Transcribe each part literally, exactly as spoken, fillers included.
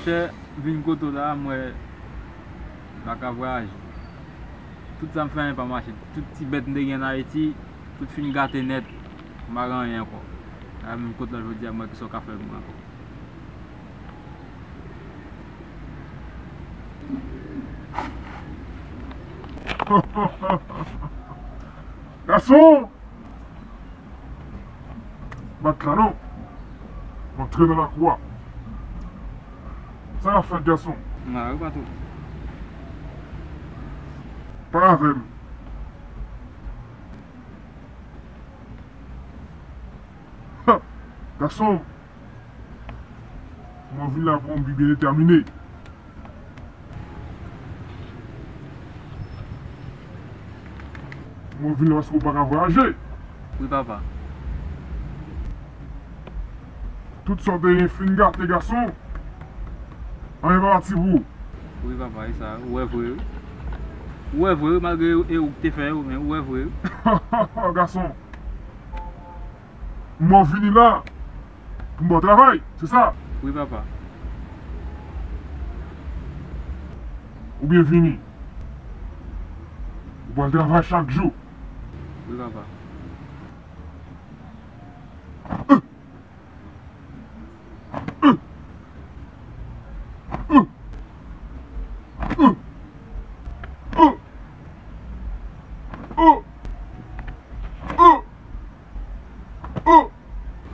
Monchè, m vin kote w la, m wè m pa ka vwayaje. Tout sa m fè anyen pa mache. Tout ti bèt m te gen an Ayiti, tout fin gate nèt. M pa gen anyen ankò. La m vin kote w la jodi a, m wè kisa w ka fè pou mwen ankò. Gason! Bat la non. M antre nan lakou a. Sa k ap fèt, gason? M la wi, patwon. Pale avè m. Ha! Gason, mwen vin la pou yon bi byen detèmine. Mwen vin la paske w pa ka vwayaje. Wi, papa. Tout sa w te fin gate, gason. Anyen pa pati pou ou. Wi, papa, e sa, ou wè vre, wi. Ou wè vre, wi, malgre e ou ki te fè yo, men ou wè vre, wi. Gason, mwen vini la pou m ba w travay, se sa? Wi, papa. Ou byen vini. Ou pral travay chak jou. Wi, papa.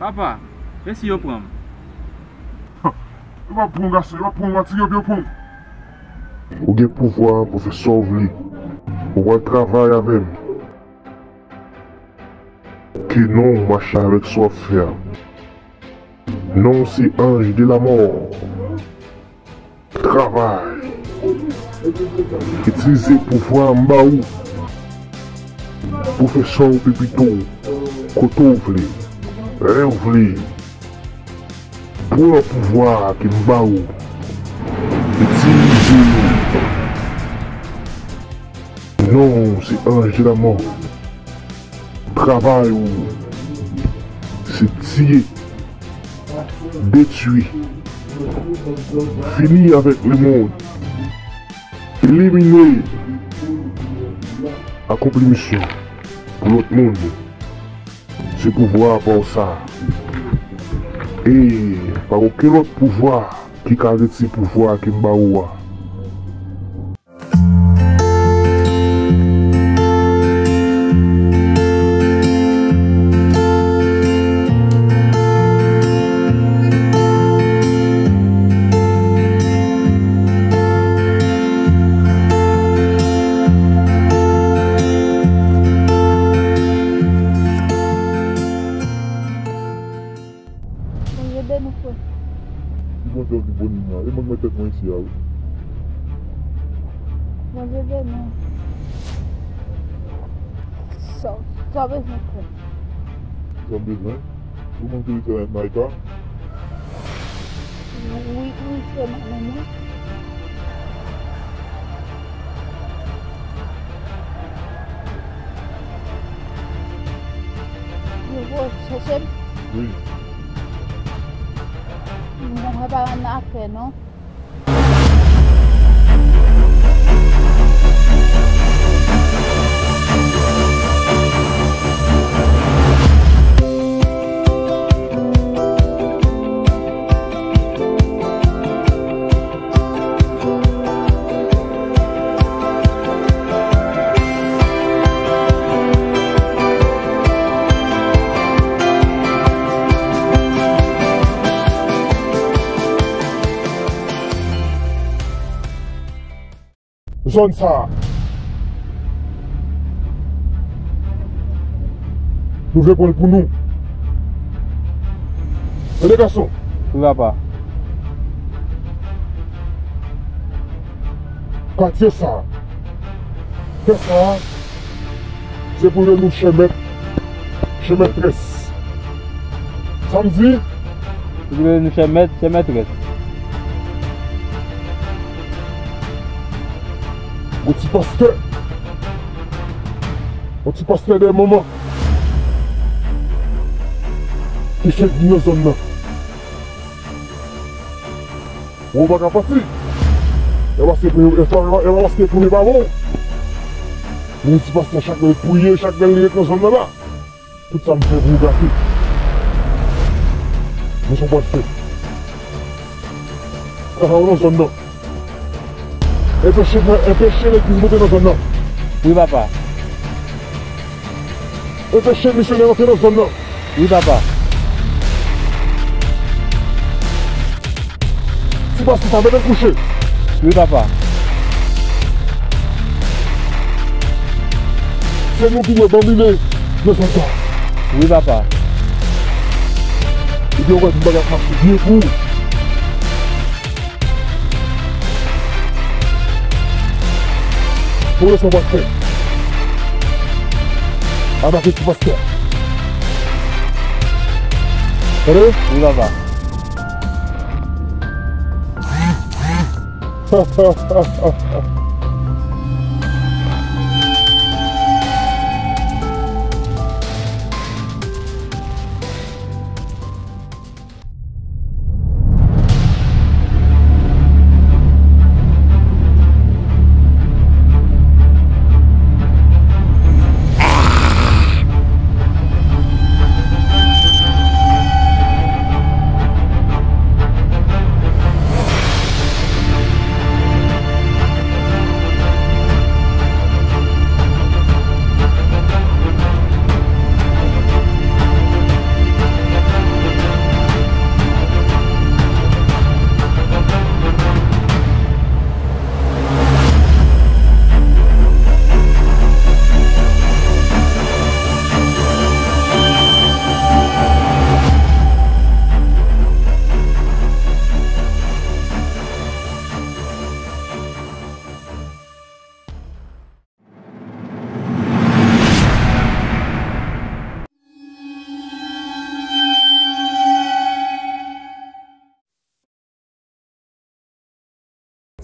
Papa, e si yo pran m? Yo p ap pran w, gason, yo p ap pran w, w a tire yo pou yo pran w. Ou gen pouvwa pou fè sa w vle. Ou pral travay avè m. Ke non w mache avèk sa w ap fè a. Non w se anj de lamò. Travay. Itilize pouvwa m ba ou pou fè sa w vle pito, kote w vle, lè w vle. Pran pouvwa ke m ba ou. Itilize li. Non w se anj de lamò. Travay ou se tiye, detwi, fini avèk lemonn, elimine, akonpli misyon pou lòt moun. Se pouvwa pa w sa. E pa okenn lòt pouvwa ki ka retire pouvwa ke m ba ou a. Bondye beni w, frè. Ki Bondye w di beni m la? E mwen k met tèt mwen isi a, wi. Bondye beni w. Sa, sa w bezwen, frè? Sa m bezwen? Ou konn ki restoran Naika? Wi, wi, se mwen menm, wi. Yo voye chèche m? Wi. Mwen pa nan afè non. Zòn sa a, nou vle pran l pou nou. Tande, gason. Wi, papa. Katye sa a, tè sa a, se pou nou chè mèt, chè mètrès. Sa m di? Se pou nou chè mèt, chè mètrès. Yon ti pastè, yon ti pastè de manman ki fèk vin nan zòn nan. Ou pa ka pati. E paske, e pa, e pa, e pa paske premye pa bon. Li di pastè chak lè l priye, chak lè li ret nan zòn nan la. Tout sa m fè pou ou gate. Men sa w pral fè. Sa w nan zòn nan. Enpeche, enpeche legliz monte nan zòn nan. Wi, papa. Enpeche misyonè antre nan zòn nan. Wi, papa. Ti pastè sa, mete l kouche. Wi, papa. Se nou ki dwe domine nan zòn sa. Wi, papa. Ebyen, ou wè, tout bagay ap mache byen pou ou. Pou leson pastè. Atake ti pastè. Tande? Wi, papa.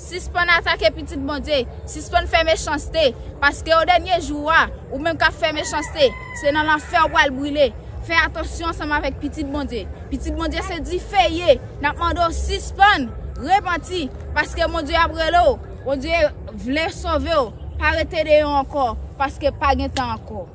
Sispann atake pitit Bondye, sispann fè mechanste, paske o dènye jou a, ou menm k ap fè mechanste, se nan lanfè w pral brile. Fè atansyon ansanm avèk pitit Bondye. Pitit Bondye se dife ye. N ap mande w sispann, repanti, paske Bondye ap rele w. Bondye vle sove w. Pa rete deyò ankò, paske pa gen tan ankò.